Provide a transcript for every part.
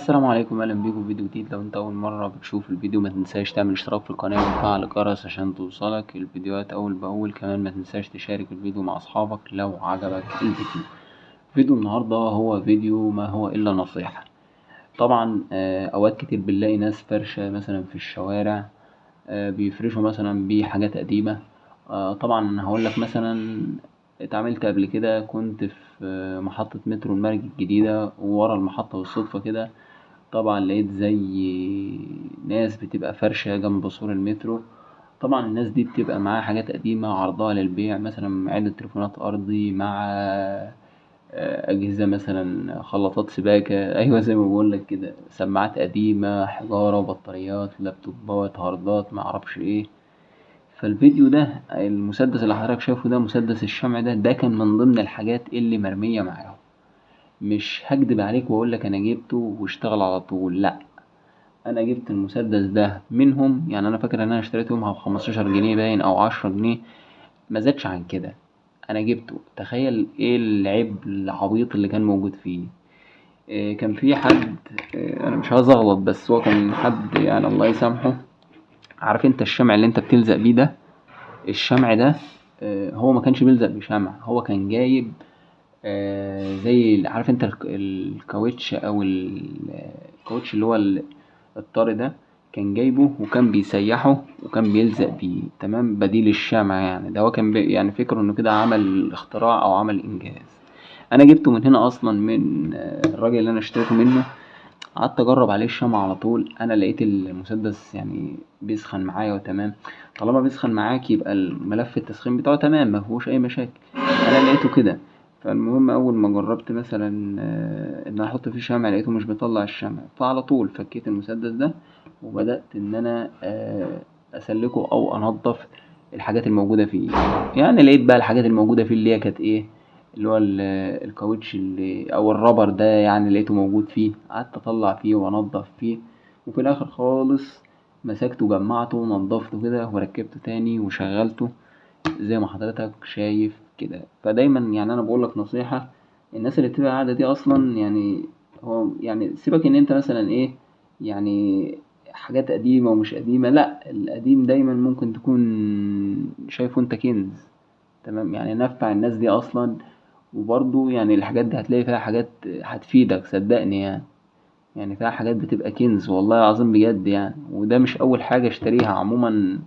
السلام عليكم، اهلا بيكم في فيديو جديد. لو انت اول مرة بتشوف الفيديو ما تنساش تعمل اشتراك في القناة وتفعل الجرس عشان توصلك الفيديوهات اول باول. كمان ما تنساش تشارك الفيديو مع اصحابك لو عجبك الفيديو. فيديو النهاردة هو فيديو ما هو الا نصيحة. طبعا اوقات كتير بنلاقي ناس فرشة مثلا في الشوارع، بيفرشوا مثلا بحاجات قديمة. طبعا انا هقول لك مثلا اتعاملت قبل كده، كنت في محطة مترو المرج الجديدة، وورا المحطة بالصدفة كده طبعا لقيت زي ناس بتبقى فرشة جنب سور المترو. طبعا الناس دي بتبقى معاها حاجات قديمة عرضها للبيع، مثلا عدة تليفونات أرضي مع أجهزة مثلا خلاطات سباكة، أيوة زي ما بقولك كده، سماعات قديمة، حجارة، بطاريات، لابتوبات، هاردات، معرفش ايه. فالفيديو ده المسدس اللي حضرتك شايفه ده، مسدس الشمع ده، ده كان من ضمن الحاجات اللي مرمية معاهم. مش هكدب عليك واقول لك انا جبته واشتغل على طول، لا، انا جبت المسدس ده منهم. انا فاكر ان انا اشتريته يومها ب15 جنيه باين او 10 جنيه، ما زادش عن كده. انا جبته، تخيل ايه العيب العبيط اللي كان موجود فيه. كان في حد، انا مش عايز اغلط، بس هو كان حد الله يسامحه، عارف انت الشمع اللي انت بتلزق بيه ده، الشمع ده، هو ما كانش بيلزق بشمع، هو كان جايب، زي عارف انت الكاوتش او الكاوتش اللي هو الطري ده، كان جايبه وكان بيسيحه وكان بيلزق بيه، تمام، بديل الشمع. ده هو كان فكره انه كده عمل اختراع او عمل انجاز. انا جبته من هنا اصلا، من الراجل اللي انا اشتريته منه، قعدت اجرب عليه الشمع على طول. انا لقيت المسدس بيسخن معايا وتمام، طالما بيسخن معاك يبقى الملف التسخين بتاعه تمام، ما فيهوش اي مشاكل. انا لقيته كده. فالمهم اول ما جربت مثلا، ان انا احط فيه شمع، لقيته مش بيطلع الشمع، فعلى طول فكيت المسدس ده وبدات ان انا، اسلكه او انظف الحاجات الموجوده فيه. لقيت بقى الحاجات الموجوده فيه اللي هي كانت ايه، اللي هو الكاوتش اللي او الرابر ده، لقيته موجود فيه، قعدت اطلع فيه وانظف فيه، وفي الاخر خالص مسكته وجمعته ونظفته كده وركبته تاني وشغلته زي ما حضرتك شايف كده. فدايما انا بقول لك نصيحة، الناس اللي بتبقى قاعدة دي اصلا، هو سيبك ان انت مثلا ايه، حاجات قديمة ومش قديمة، لا، القديم دايما ممكن تكون شايفه انت كنز، تمام، نفع الناس دي اصلا. وبرضو الحاجات دي هتلاقي فيها حاجات هتفيدك، صدقني، فيها حاجات بتبقى كنز والله العظيم بجد. وده مش اول حاجة اشتريها عموما،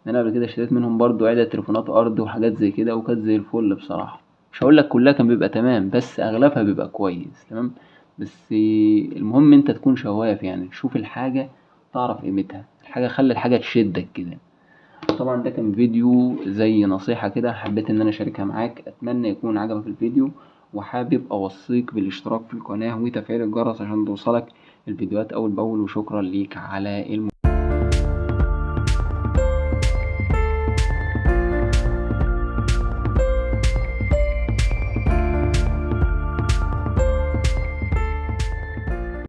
انا قبل كده اشتريت منهم برضو عدة تليفونات ارض وحاجات زي كده، وكانت زي الفل بصراحة. مش هقول لك كلها كان بيبقى تمام، بس اغلبها بيبقى كويس، تمام. بس المهم انت تكون شواف، تشوف الحاجة تعرف قيمتها، خلي الحاجة تشدك كده. طبعا ده كان فيديو زي نصيحة كده، حبيت ان انا اشاركها معاك. اتمنى يكون عجبك الفيديو، وحابب اوصيك بالاشتراك في القناة وتفعيل الجرس عشان توصلك الفيديوهات اول باول. وشكرا ليك على المشاهدة.